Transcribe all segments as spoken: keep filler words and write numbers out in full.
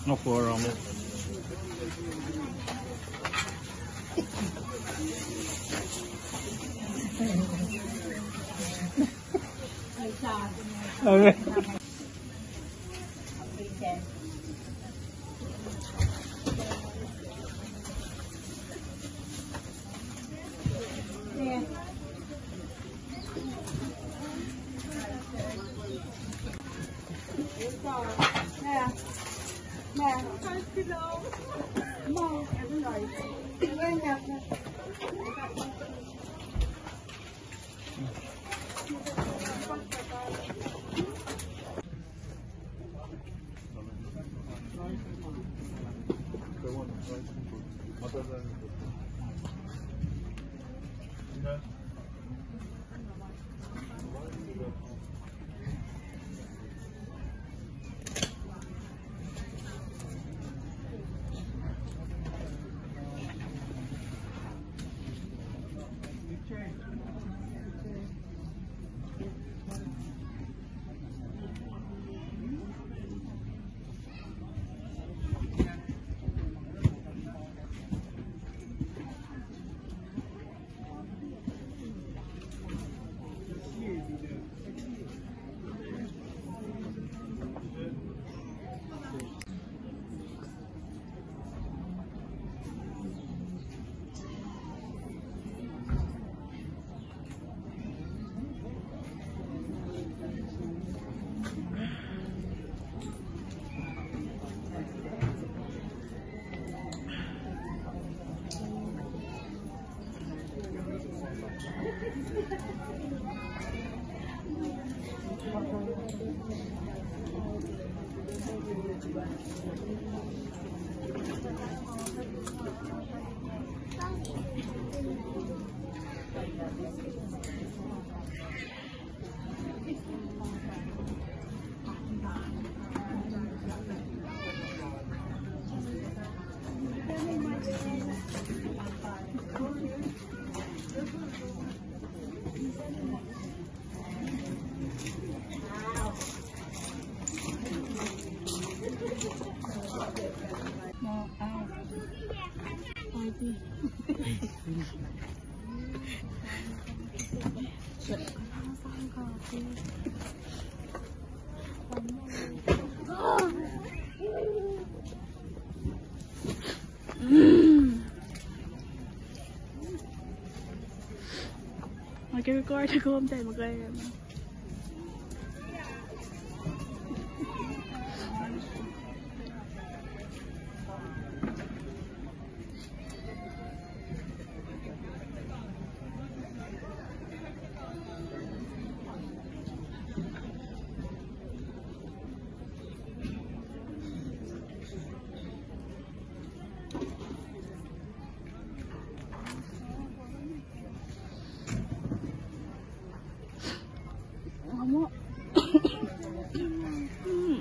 No forum. Okay. Mm. Ac ke record kom tiac muhkwena. Amo. Hmm.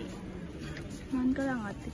Ngan kalang ati.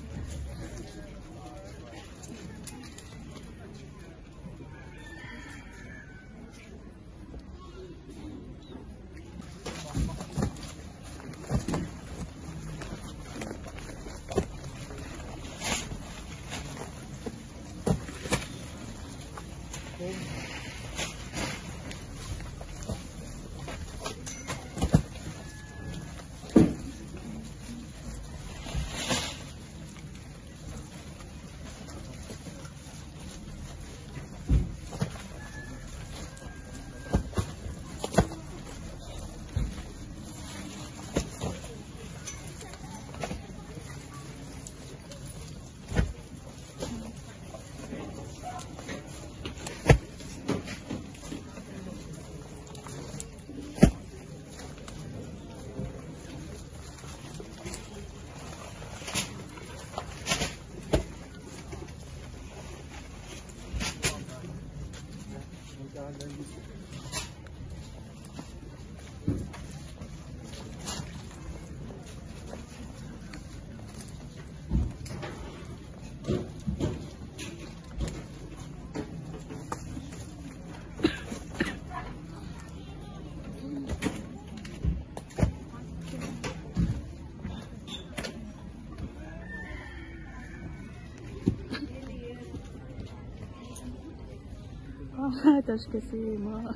Ah, tas ke sima.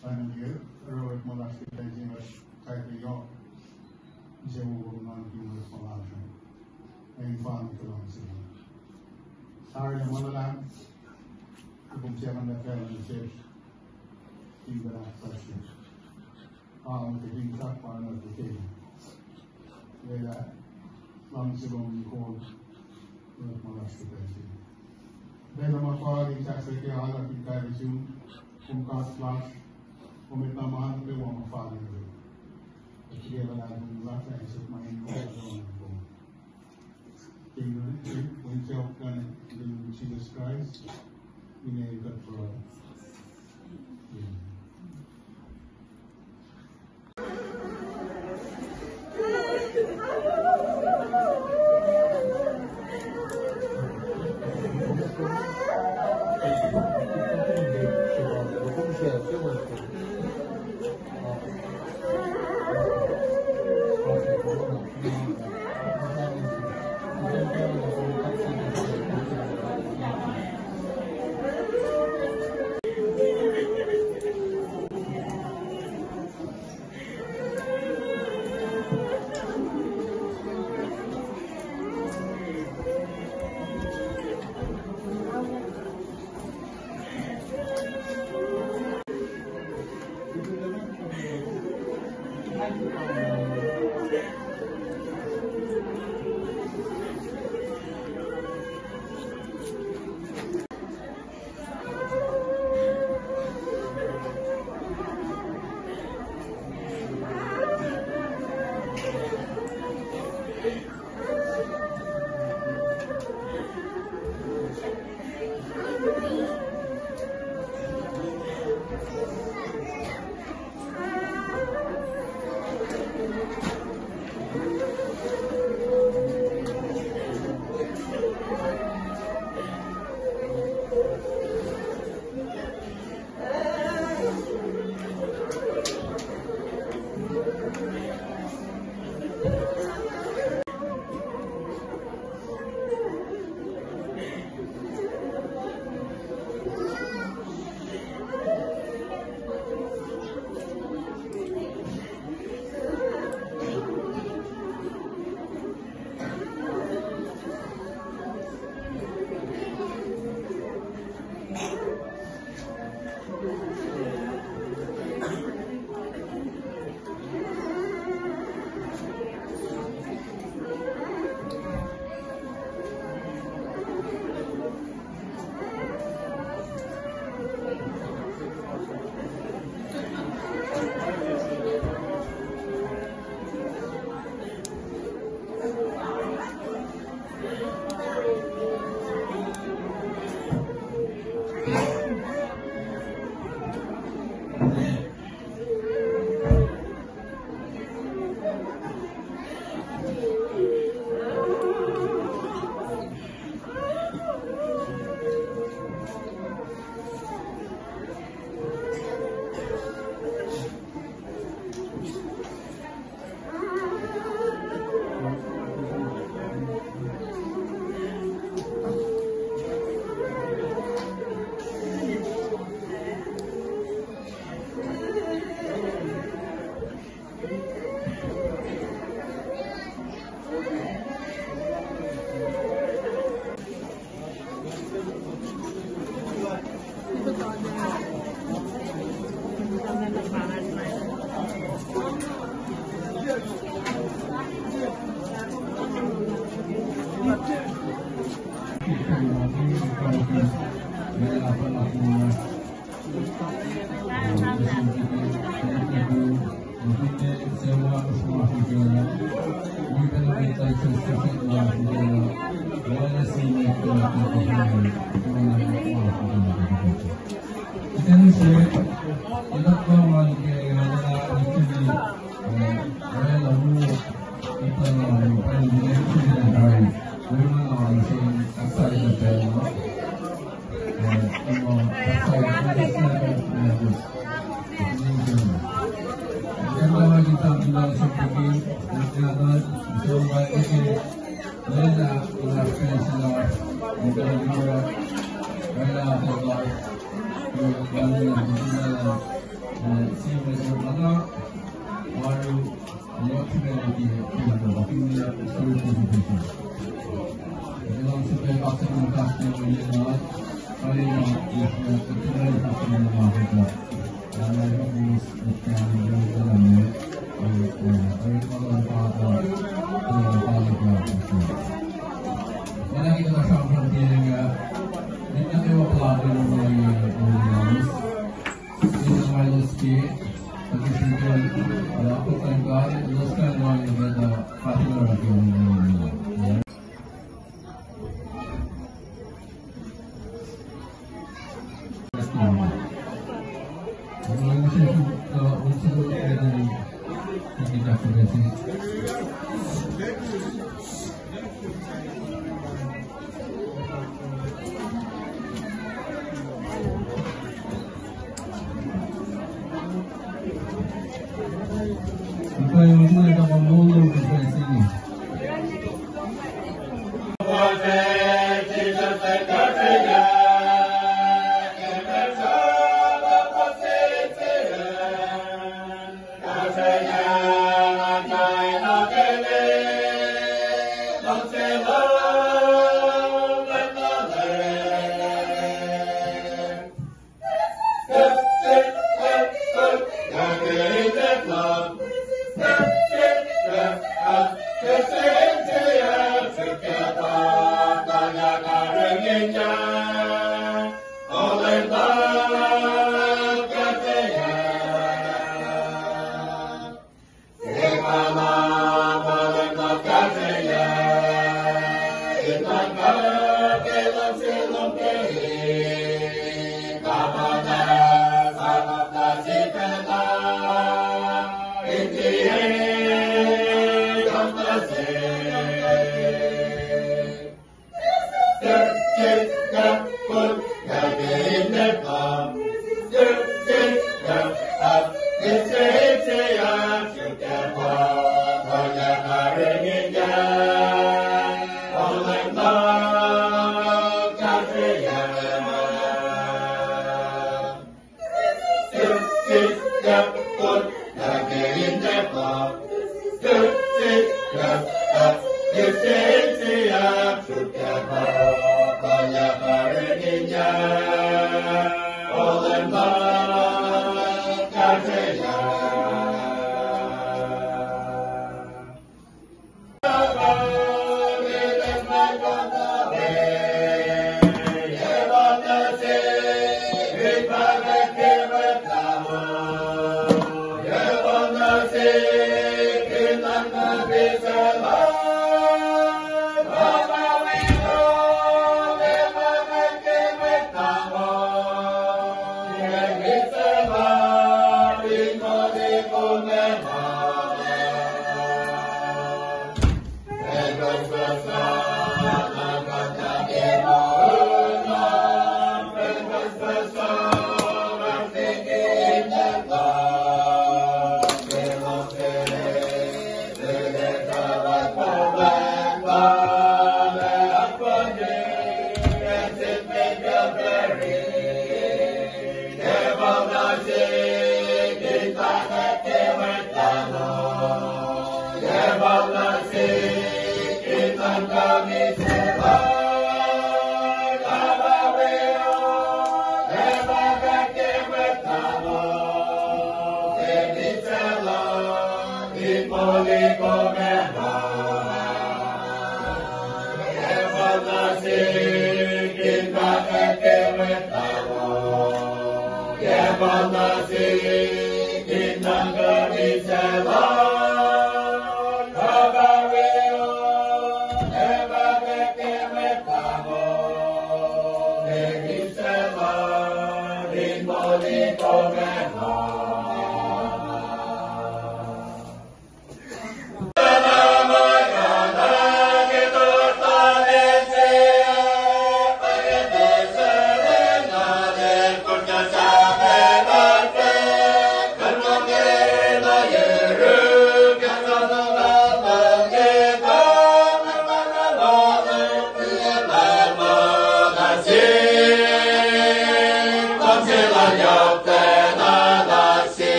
Simon Gill, orekma lasr ke pacl se inge kaifuh yohk, ise wo kom nuhnkuh orekma lasr uh. Ac in fahk ke luhngse lom. Tari na ma luhlahp, kom siyuck nuh facluh nuh sesr, in kuh in ahksasuc. Amen. Ke fin sahp pa na ke, lwelah luhngse lom in kol orekma lasr ke pacl se inge. Lwelah ma fal in sahksahk ke alu fin kaifuh sum, kom God lasr, kom etuh ma nuh kwewa ma fal in oruh. Ac srihke luhlahlfongi lasr ac suk ma in kol orekma kom. Ke inen, ke inen, ke inen Jesus Christ, inen God Father. Amen.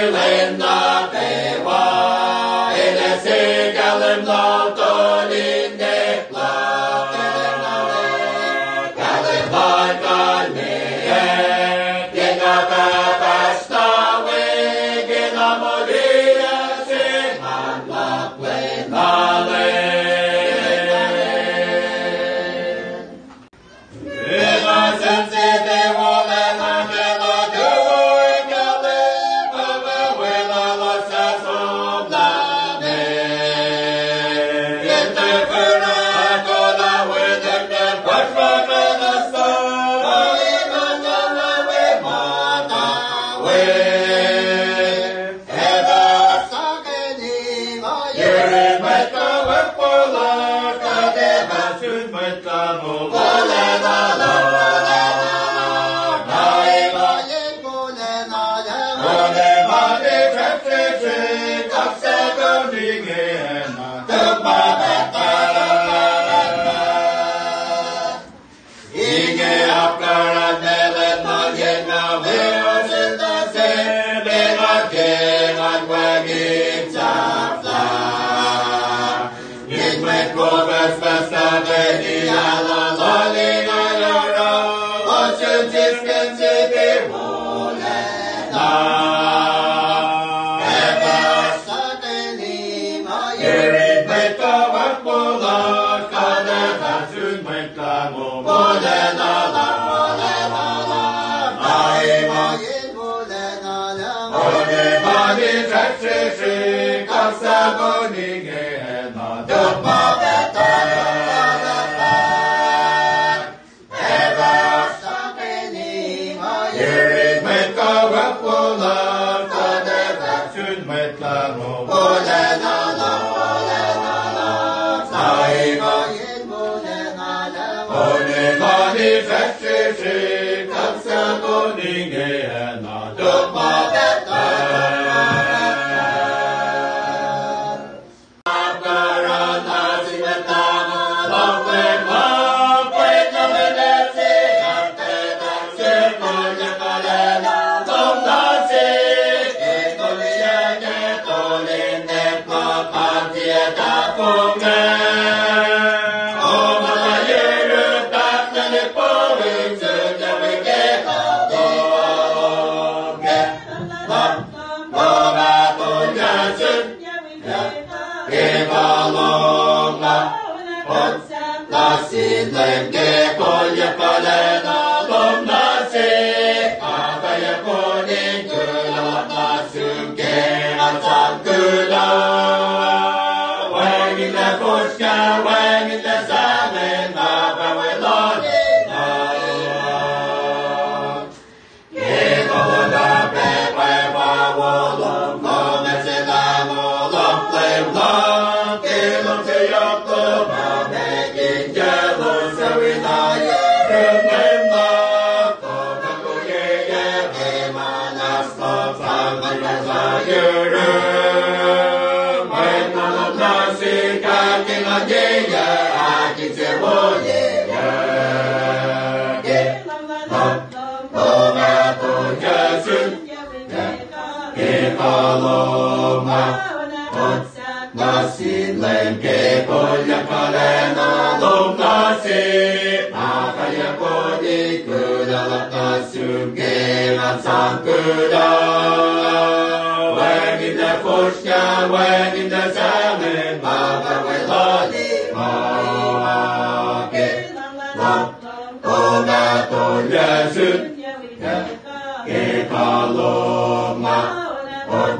Lwen na kwewa, el ac se kahlwem lal tolin nek lal. Kahlwem lal kalmeyac, ke nga pahpahs na we, ke na molwelah se ngan lak lwen na lwen. Efuh sakeni ma yurin mwet kawuck wowo, kuht ac fah sun mwet lahngo. Wolacna luhk, wolacna luhk, na ema yen wolacna luhk. Ole ma ne srahsrihsrihk, kaksak uh inge na, tok ma pahtpaht. Inge apkuhran me lwen ma yen ma weosita se, me nga ke ngan wacngihn sahflah. Nin mwet ko pucspucs tuhkweni alu lal inge oruh, ohsun sisken siti wolacna. Efuh sakeni ma yurin mwet kawuck wowo, kuht ac fah sun mwet lahngo. Wolacna luhk, wolacna luhk, na ema yen wolacna luhk. Ole ma ne srahsrihsrihk, kaksak uh inge na, tok ma pahtpaht. Efuh sakeni ma yurin mwet kawuck wowo, kuht ac fah sun mwet lahngo. Wolacna luhk, wolacna luhk, na ema yen wolacna luhk. Ole ma ne srahsrihsrihk, kaksak uh inge na, tok ma pahtpaht. Ke kalom ma, ot na sin Leum ke kolyuck kuhlacna, lom na se, pahpah yac koni kuloh na sum ke ngan sang kuloh. Wacngihnlac fosrngah, wacngihnlac sahngweng, ma pahpah we lal. Ke kolon na pacpacpa wolom, kom ac se lahngo lom Leum lom, ke lom se yohk lom, ma mekin kaclos ac wi na ye, Leum lom, kom ac koyeyac, ke ma nas lom sang mwet na yurun, mwet na lom na sik, ac ke nga yeyac, ac ke se woye, ke lom, lom ma to yac sun, ke kalom ma, ot na sin Leum ke kolyuck kuhlacna, lom na se, pahpah yac koni kuloh na sum ke ngan sang kuloh. Wacngihnlac fosrngah, wacngihnlac sahngweng, ma pahpah we lal, ma ke lom, lom ma to yac sun, ke kalom ma, ot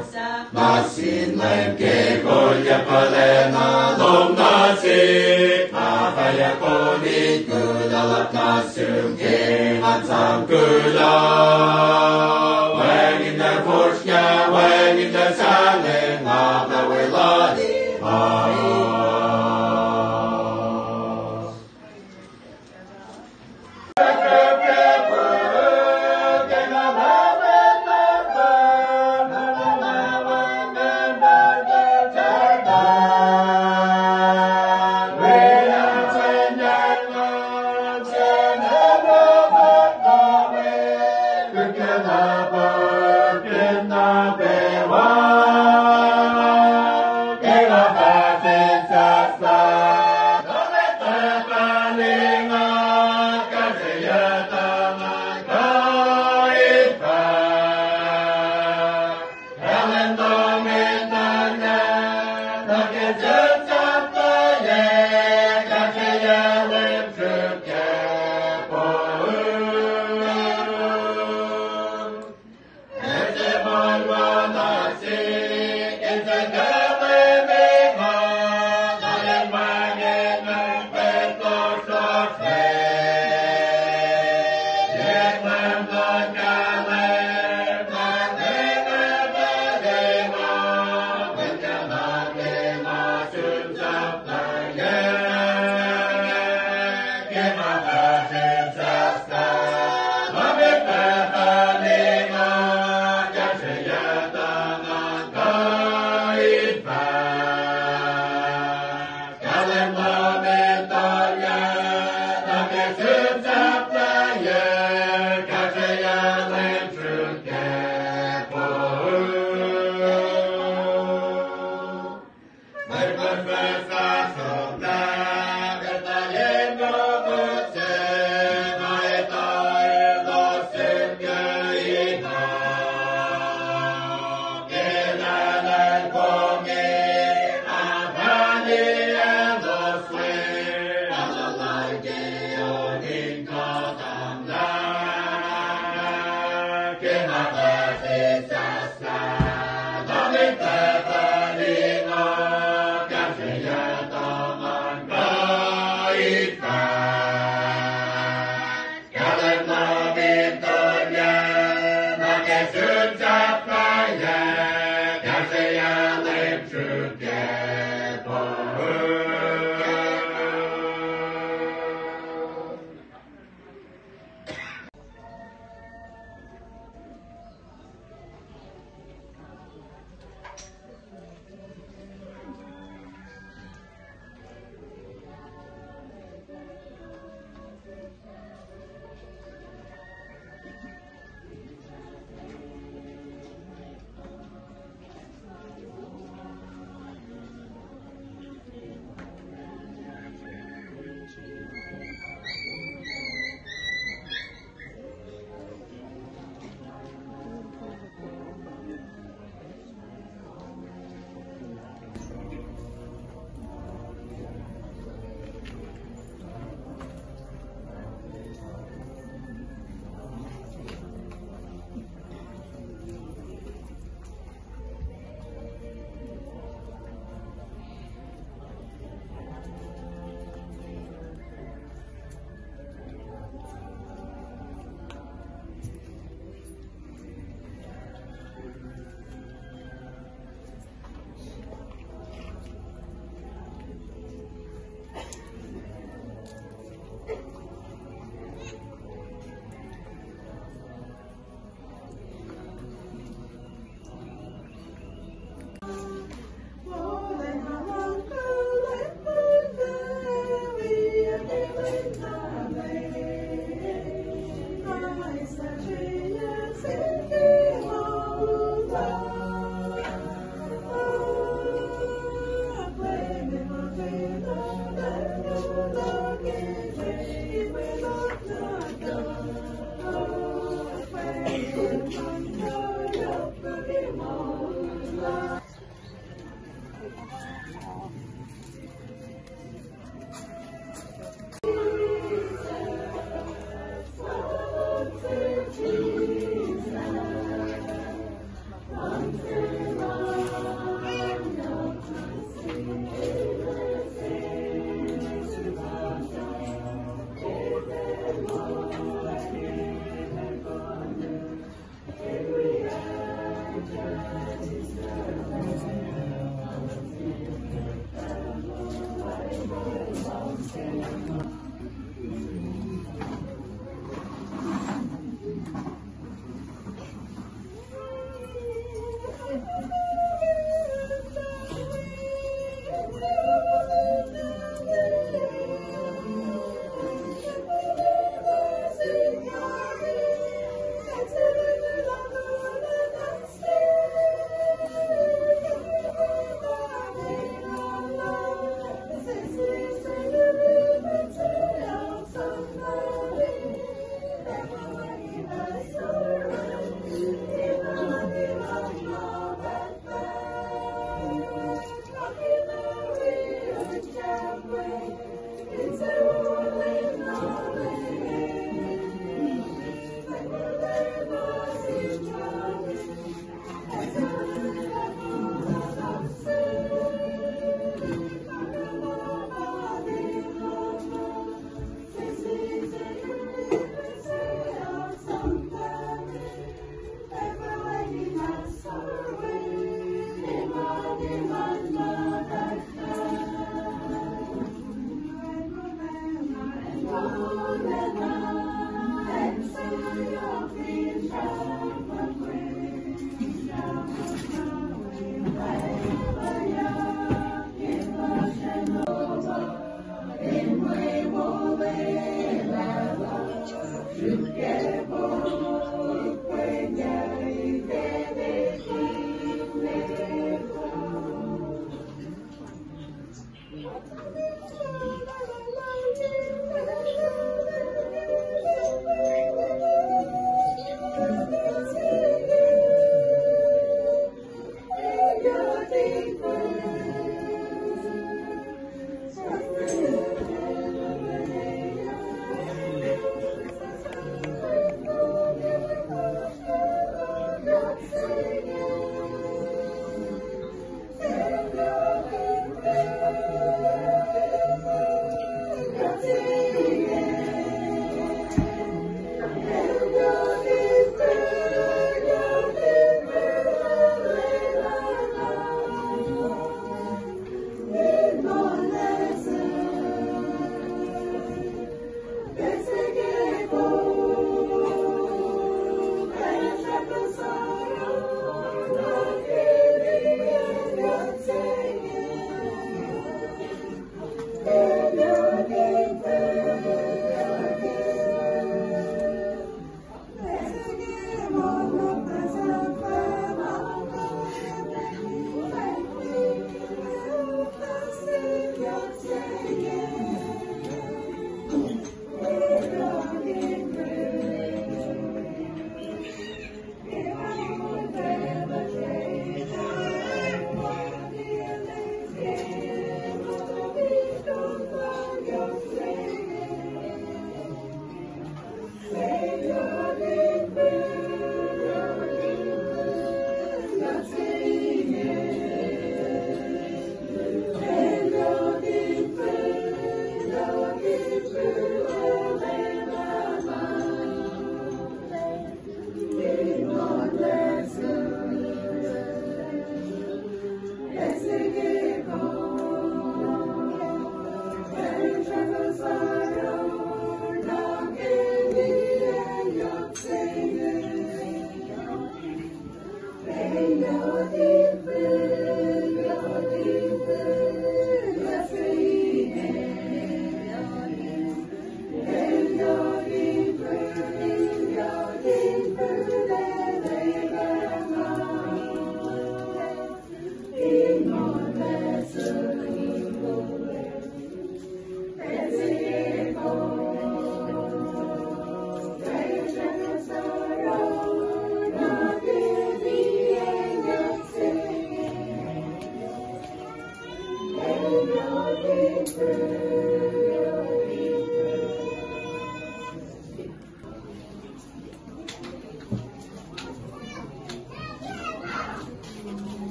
na sin Leum ke kolyuck kuhlacna, lom na se, pahpah yac koni kuloh na sum ke ngan sang kuloh. Wacngihnlac fosrngah, wacngihnlac sahngweng, ma pahpah we lal, ma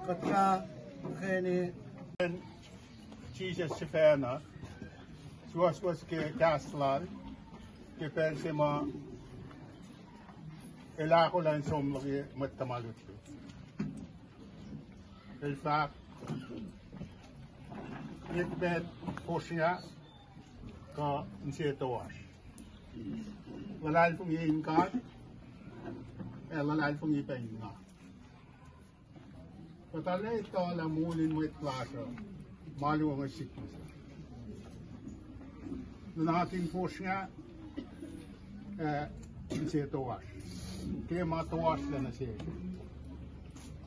Kuht fah kena Jisus sifacna suwohswohs ke kahs lal ke pacl se ma el ahkolah in som nuh ke mwet tuhma lutlut. El fahk, nikmet fosrngah kuh inse toasr, luhlahlfongi in God ac luhlahlfongi pac in nga. Kuht arlac etuh lah moul in mwet lasr uh ma luo inge sihk nuh se, nuhnak in fosrngah ac inse toasr, ke ma toasr lac nuh sesr.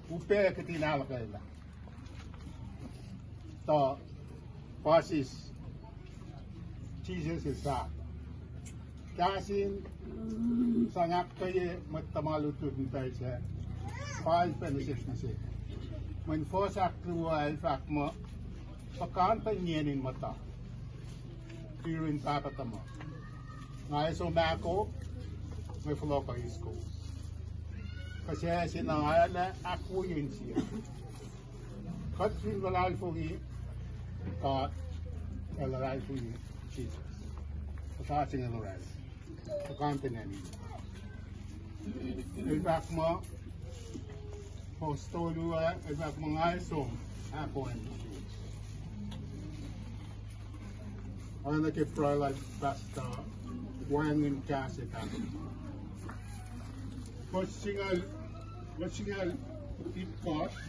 Upac kuht in ahluhkwelah tuh pa sis Jisus el fahk, kahs in sang ahkkweye mwet tuhma lutlut in pacl sac, fal pac nuh sesr nuh sesr. Mweyen fuhs ahkluo el fahk muh, puhkantwen nien in muhta yurin Pahpah tuhmuhk. Nga ac som ahko, mwe fohlohk uh eis kowos. Kuh se na arlac ahkwoye insiyuck. Kuht fin luhlahlfongi God ac luhlahlfongi Jisus, kuhtuh se inge oraclah, puhkantwen nien. El fahk muh, fuhs tolu ah, el fahk muh, nga ac som ahkoacn. Oacna ke pruhe lal Pastor, wacngihn kahs ac fahk, fuhs singucul, fuhs singucul itkohsr,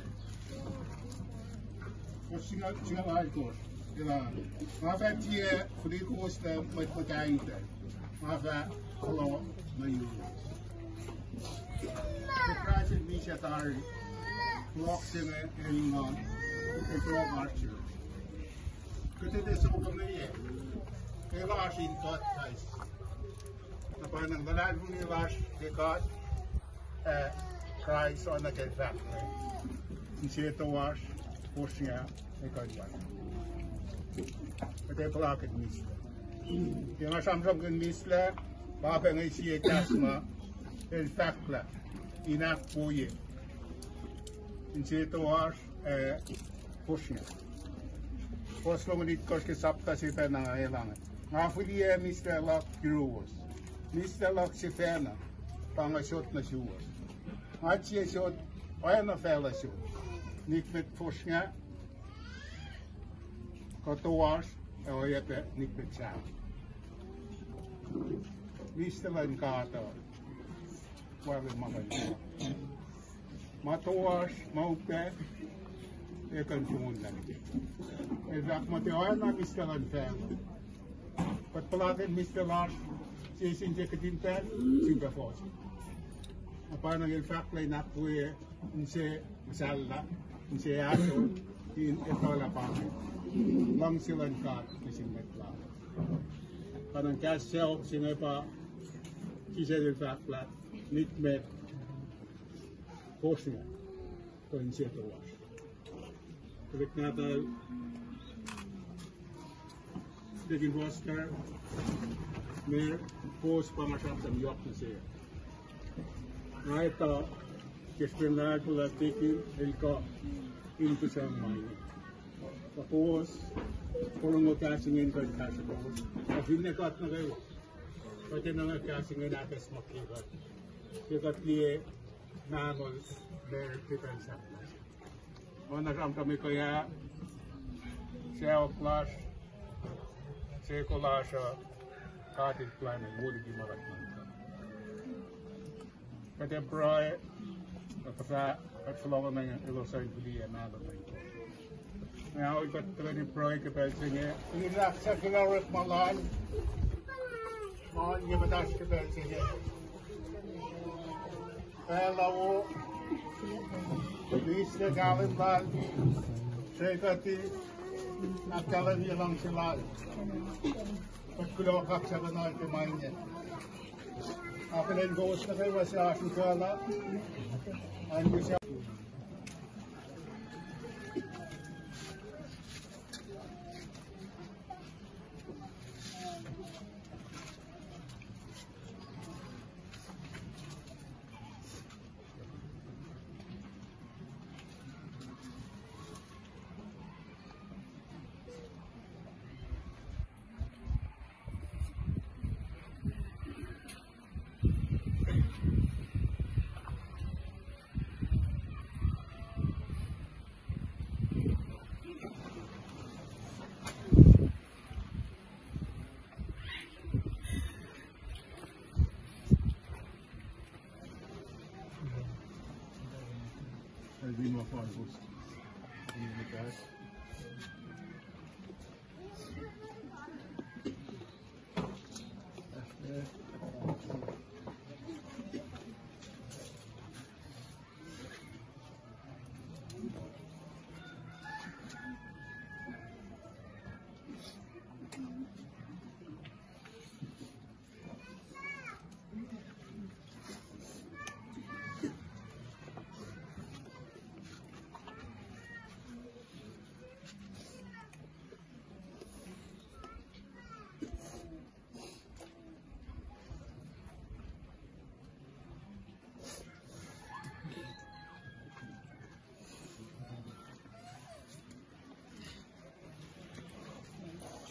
fuhs singucul, singucul alkohsr, elan, nga fah tiac fihli kowos lah mwet muhta in pacl, nga fah fohlohk nuh yuruwos. Ke Kraist el misac tari, fohlohk se inge el engan, el fohlohk oasr yuruwos. Kuht etuh soko meyac, ke lasr in God Christ. Na pa na luhlahlfongi lasr ke God ac Kraist, oacna ke el fahk, inse toasr, fosrngah, ac kuh in wacngihn. Kuht ac puhlakihn mihslac. Ke nga sramsramkihn mihslac, pa pac inge sie kahs ma el fahk lah in ahkwoye, inse toasr ac fosrngah. Fuhs longoul itkohsr ke sapta se pacna elan, nga fihliyac mihslac luhk yuruwos. Mihslac luhk sifacna pa nga sot nuh suwos. Nga tiac sot oacna facluh sot, nikmet fosrngah kuh toasr, ac oacyacpac nikmet sahyac. Mihslac luhn God uh wacngihn ma kuh in, ma toasr, ma upac, ac kuh in fongullah. El fahk muh tiac oacna mihslac luhn facluh. Kuht puhlakihn mihslac lasr, sie sin sie kihtin pacl, sifilpac fohs. Na pa na el fahk lah in ahkwoye, inse muhsahllah, inse ahsor, in etuh lah pa luhngse luhn God nuh sin mwet lal. Pa na kahs sacohk se inge pa Jisus el fahk lah nikmet fosrngah kuh inse toasr. Tuhlihk nahtuhl, Deacon Foster, Mayor, kowos pa nga sramsram yohk nuh se. Nga etuh ke srihpen luhlahlfongi lal Deacon el kuh in pihsacng ma inge. Tuh kowos porongo kahs inge in kuh in kahsruh kowos, kuh finne kuht nuh kwewa, kuht enenuh kahs inge in ahkacsmakihnye kuht ke kuht liye mahnol Mayor Peter Sanders. Ma na sramsram ke ah, sacohk lasr, seko lasr uh, God el plwacn in wo liki ma kuht nuhnkuh. Kuht ac pruhe, kuht fah, kuht fohlohkohnacng elos in fihliyac mahnol. Nga ol kuht tuhkweni pruhe ke pacl se inge in ahksahfyelah orekma lal, ma inge muhta ke pacl se inge. Pacl uh wo, mihslac kahlwem lal, srwekuhti, ahkkahlwemye luhngse lal. Kuht kuloh kaksakuhnuhl ke ma inge. Akihlen kowos nuh kwewa suc oasr utuclah, an use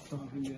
Amen.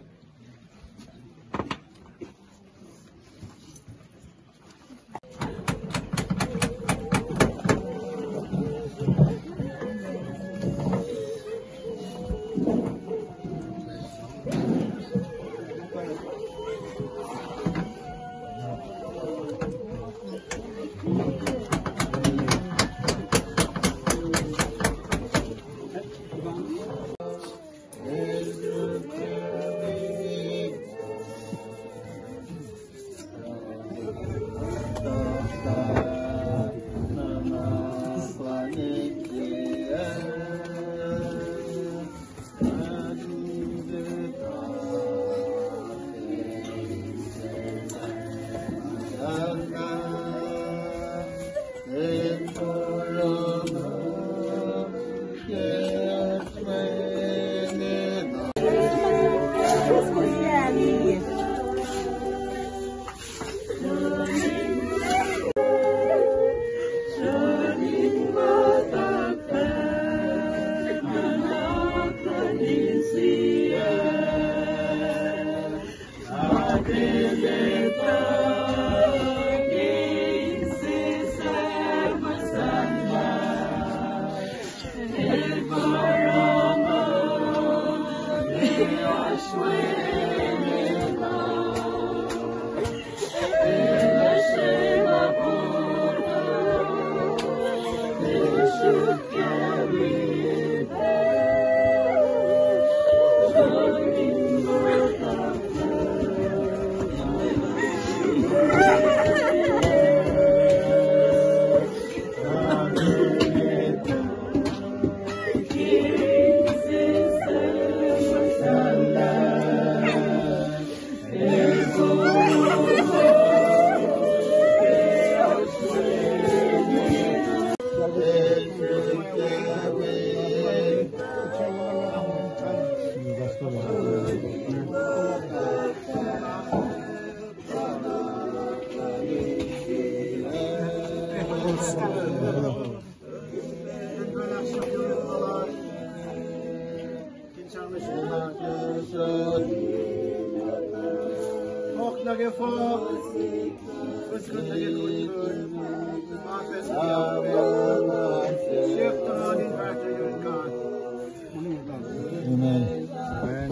Amen.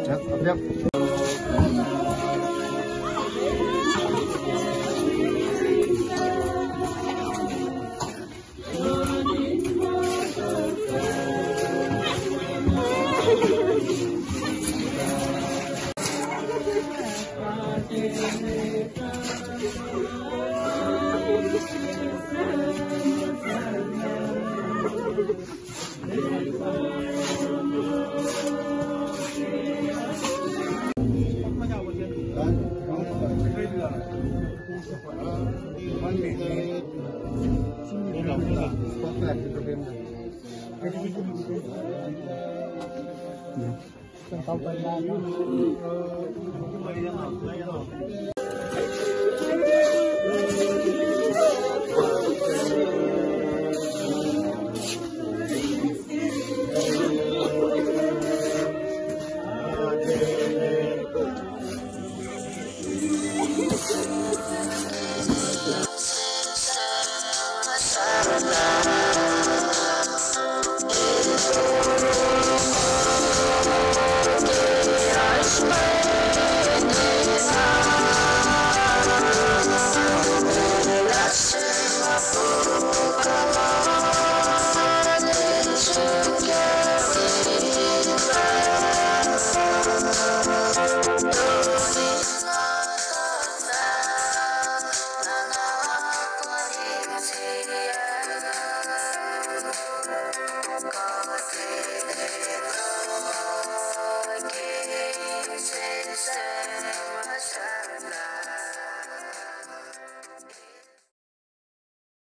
Yep, yep.